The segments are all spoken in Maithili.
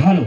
हेलो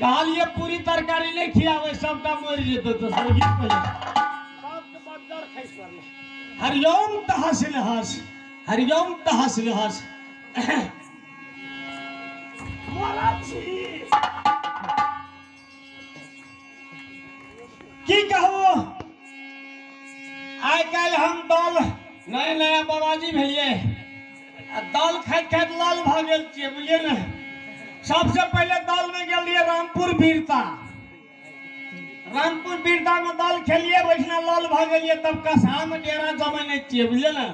कहलिए पूरी तरकारी नहीं खियावे सबटा मरि जेतौ तो हरिओम तहसिल हस हरिओम तहसिल हस की कहू आइ काल्हि हम दाल नया नया बाबाजी भेलिए आ दाल खाइत खाइत लाल भऽ गेल छियै बुझलियै ने। सबसे पहले दाल में गेलिए रामपुर बीरता, रामपुर बीरता में दाल खेलिए वैसना लाल भऽ गेलिए। तब कसहा में डेरा जमेने छियै बुझलियै ने,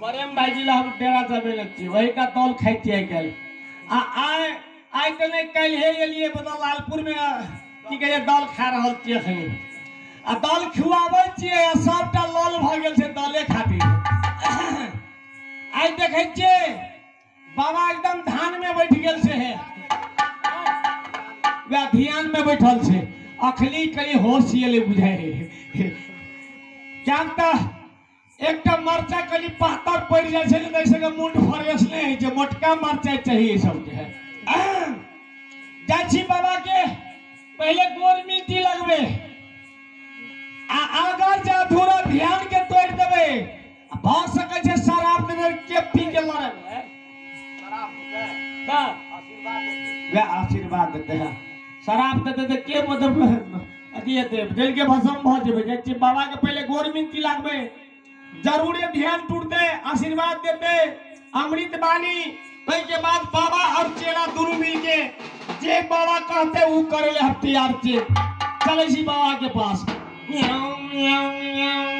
बड़ेम भाईजी ला हम डेरा जमेने छियै वही का दाल खाइ छियै आइ काल्हि। आ आइ आइ तऽ नहि काल्हि एलिए बता लालपुर में की कहै दाल खा रहल छियै एखन आ दाल खुआबै छियै आ सबटा लाल भऽ गेल छै दाले खातिर। आइ देखै छियै बाबा एकदम धान में बैठ गेल छै हे, वएह ध्यान में बैठल छै। अखनी कनि होश एलै बुझाइ है क्या तऽ एकटा मरचा कनि पातर पड़ि जाइ छै ने ताहिसँ मूड फ्रेश नहि होइ छै, मोटका मरचाइ चाही ई सबके। जाइ छी बाबा के पहले गोर मिट्टी लगबै आ अगर जे अधूरा ध्यान के तोड़ि देबै भऽ सकै छै शराब के पी के लड़बै। वह आशीर्वाद देते हैं। शराब देते तऽ के मतलब अथी हेतै, जल के भस्म भऽ जेबै। जाइ छियै बाबा के पहिले गोर मिनती लागबै, जरूरे ध्यान टूटते, आशीर्वाद देते, अमृत बानी। के बाद बाबा और चेला दोनों मिलके जे बाबा कहते वो करे ले हम तैयार छियै। चलै छी बाबा के पास। म्याऊं म्याऊं म्याऊं।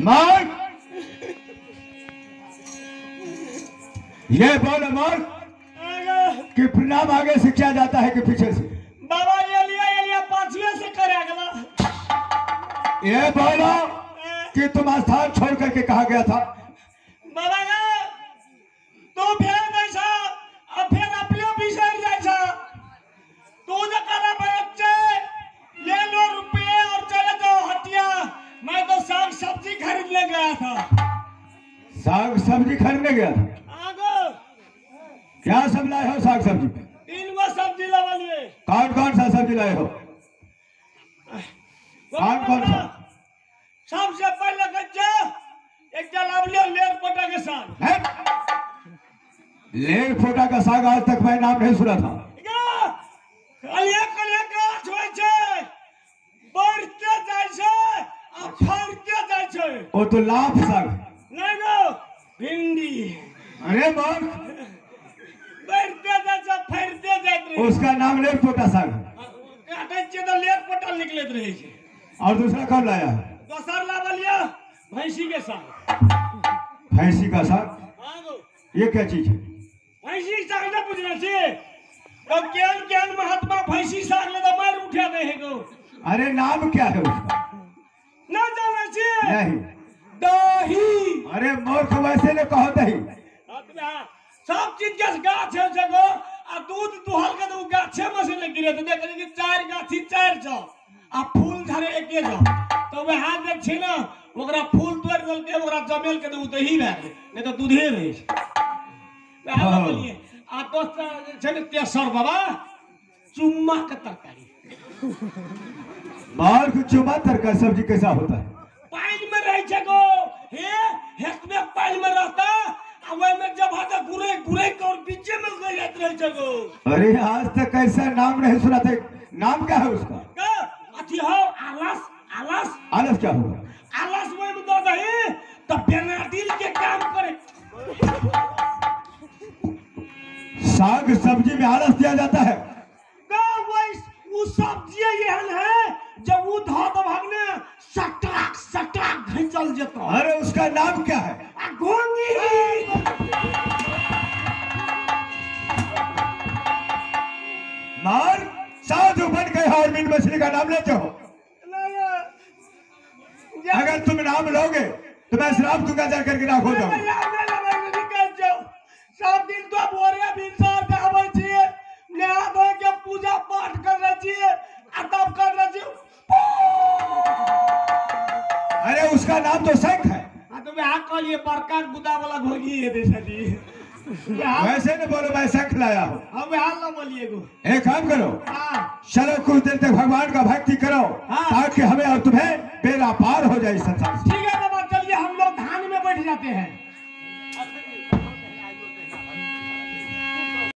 मार, ये बोल मार कि प्रणाम आगे से क्या जाता है कि पीछे से? बाबा ये लिया पांचवे से करेगा। ये बोलो कि तुम स्थान छोड़ करके कहा गया था? बाबा तू फेर जैसा अब फिर अपने बिसर जैसा तू जो करा बच्चे ले लो रुपये और चले जाओ हटिया। मैं तो साग सब्जी खरीदने गया था। साग सब्जी खरीदने गया था? आगो क्या सब लाए हो साग सब्जी में? तीन गो सब्जी लगा लिए। कौन कौन सा सब्जी लाए हो? कौन कौन सा? सबसे पहले कच्चा एक लावलियो लेर पोटा के साग। लेर फोटा का साग आज तक मैं नाम नहीं सुना था। कलिया कलिया गाछ होइ छै, बढ़ते जाइ छै आ फड़ते जाइ छै। वो तो लाभ साग नहीं गो, भिंडी। अरे मूर्ख, बढ़ते जाइ छै फड़ते जाइत रहै। उसका नाम लेर पोटा साग है। काटै छियै तऽ लेर पोटा निकलैत रहै छै। और दूसरा कौन लाया है? दोसर लावलियो भैंसी के साग। भैंसी का साग? हाँ गो। ये क्या चीज है? भैंसी के साग नहीं पूछने छी तो केहन केहन महात्मा भैंसी साग ले तो मार उठा दे है गो। अरे नाम क्या है उसका? ना जाने छी। नहीं। दही। अरे मूर्ख, वैसे ने कहो दही। सब चीज के गाछ है छै गो, आ दूध दुहल के तो गाछे में से गिरे तो देख कि चार गाछी चार छौ आ फूल धरे एके छौ, तो वह जे छै ना ओकरा फूल तोड़ि देलकै, ओकरा जमेल के तो दही भए गेलै, नहीं तो दूधे रहै छै। वएह आ दोसर जे छै ने तेसर बाबा चुम्मा के तरकारी। मूर्ख, चुम्मा तरकारी सब्जी कैसा होता है? पानि में रहै छै गो, हे हेतबे पानि में रहता आ ओहि में जब हाथ गुरे गुरे के और बीचे में गल जाइत रहै छै गो। अरे आज तक ऐसा नाम नहीं सुना था, नाम क्या है उसका? अथी हो आलस। आलस? आलस क्या होगा? आलस ओहि में दऽ दही तऽ बेनाडिल के काम करे। साग सब्जी में आलस दिया जाता है? वो सब्जी एहन है जब वो धो दबहक ने सटाक सटाक घिंचल जेतौ। अरे उसका नाम क्या है? आ घोंगी। मार, साधु बन गए और मीन मछली का नाम लेते हो। अगर तुम नाम लोगे तो मैं श्राप दूंगा, जा करके राख हो जाऊंगा। सब दिन तो भोरे भिनसर के आबै छियै, नहा धो के पूजा पाठ करै छियै आ तब करै छियै। अरे उसका नाम तो शंख है। हाँ तो वह कहलिए बड़का गुदा वाला घोगी है सदी। वैसे न बोलो मैं शंख लाया हूँ। हम वह न बोलिए गो। एक काम करो, चलो कुछ देर तक भगवान का भक्ति करो ताकि हमें और तुम्हें बेड़ा पार हो जाए संसार से। ठीक है बाबा, चलिए हम लोग धान में बैठ जाते हैं।